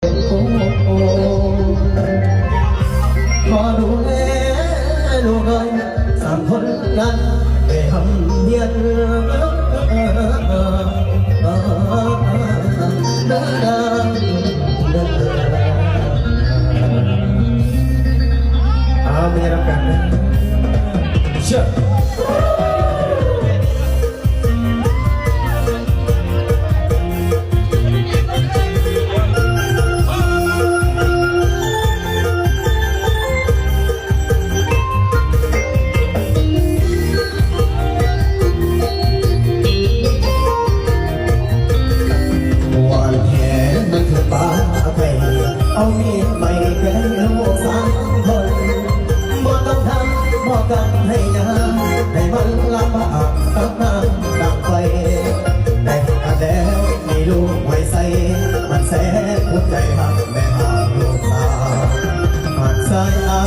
ຂໍດູແລລູກນ້ອຍສາມຄົນນັ້ນໄປຮ່ຳຮຽນ. ເອົາມານຳກັນເດີ ເຊີນ. ເອົາມີດໄມ້ແກະລູກສາມຄົນ ບໍ່ຕ້ອງທຳ ບໍ່ກັນໃຫ້ຍາ ໃຫ້ມັນລຳບາກ ຕັກນ້ຳຕັກໄຟ ແຕ່ງກັນແລ້ວມີລູກໄວ້ໃສ່ ມັນແສບຫົວໃຈຮັກແມ່ຮັກລູກສາວ ຫາກສາຍຕາ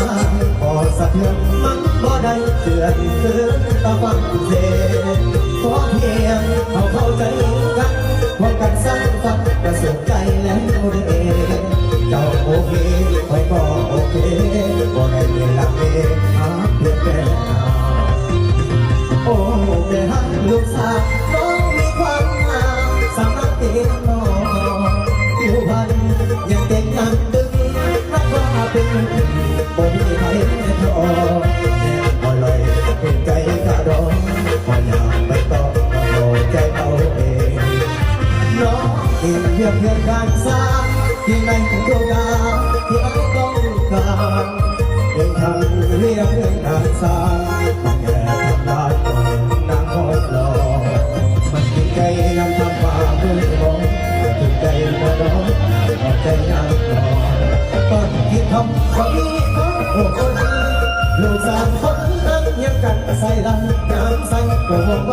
ບໍ່ສະເທືອນ ມັນບໍ່ໄດ້ເຈື່ອນຄືຕາຝັ່ງເສ ຂໍພຽງເຮົາເຂົ້າໃຈກັນ ຮ່ວມກັນສ້າງຝັນ ກະສຸກໃຈແລ້ວເດ ເຈົ້າໂອເຄ ຂ້ອຍກໍໂອເຄ ບໍ່ໄດ້ມີລັງເລ ຫາກພຽງແຕ່ເຮົາ. ໂອ້ ແມ່ຮັກລູກສາວ ນ້ອງມີຄວາມງາມ ສຳລັບເອງນ້ອງ ຜິວພັນຍັງເຕັມຍັງຕຶງ ນັບວ່າເປັນ ບໍ່ມີໃຜເທົ່າ ແມ່ບໍ່ລອຍເປັນໃຈກະດອງ ບໍ່ຢາກໄປຕໍ່ ເອົາໃຈເອົາເອງ ນ້ອງເຮັດວຽກເຮືອນການສ້າງ ທີ່ໃນໂຄງການທີ່ອ້າຍຕ້ອງການ ເຮັດທັງວຽກເຮືອນການສ້າງ ແກ່ທຳລາຍນາງຮອດຫຼໍ່ ມັນຖືກໃຈນຳທຳວ່າເບິ່ງມອງ ຖືກໃຈບໍ່ດອກ ໃຈນາງນອນ ຕອນກິນຄ່ຳກໍມີຂອງໂອ້ຄົນ ລູກສາມຄົນນັ່ງຮຽງກັນໃສ່ຫຼັງ ຍາມໃສ່ກໍວ່ອງໄວ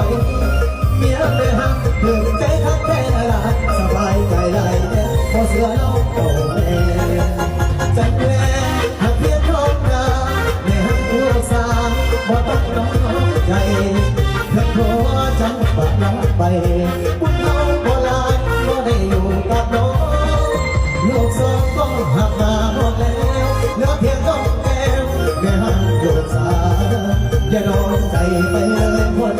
ເມຍແມ່ຮັກຖືກໃຈຄັກແທ້ຫຼາຍ ສະບາຍໃຈຫຼາຍແດ່ ບໍ່ເຊື່ອລອງໂຕແມ່ ຈັກແມ່ຮັກພຽງນ້ອງນາ ແມ່ຮັກລູກສາວ ບໍ່ຕ້ອງນ້ອຍໃຈ ເຖິງຜົວເຈົ້າປະນາໄປ ບຸນເຮົາບໍ່ຫຼາຍ ບໍ່ໄດ້ຢູ່ກັບນ້ອງ ລູກສອງກໍຮັບມາໝົດແລ້ວ ເຫຼືອພຽງນ້ອງແກ້ວ ແມ່ຮັກລູກສາວ ຢ່ານ້ອຍໃຈໄປເລີຍຄົນ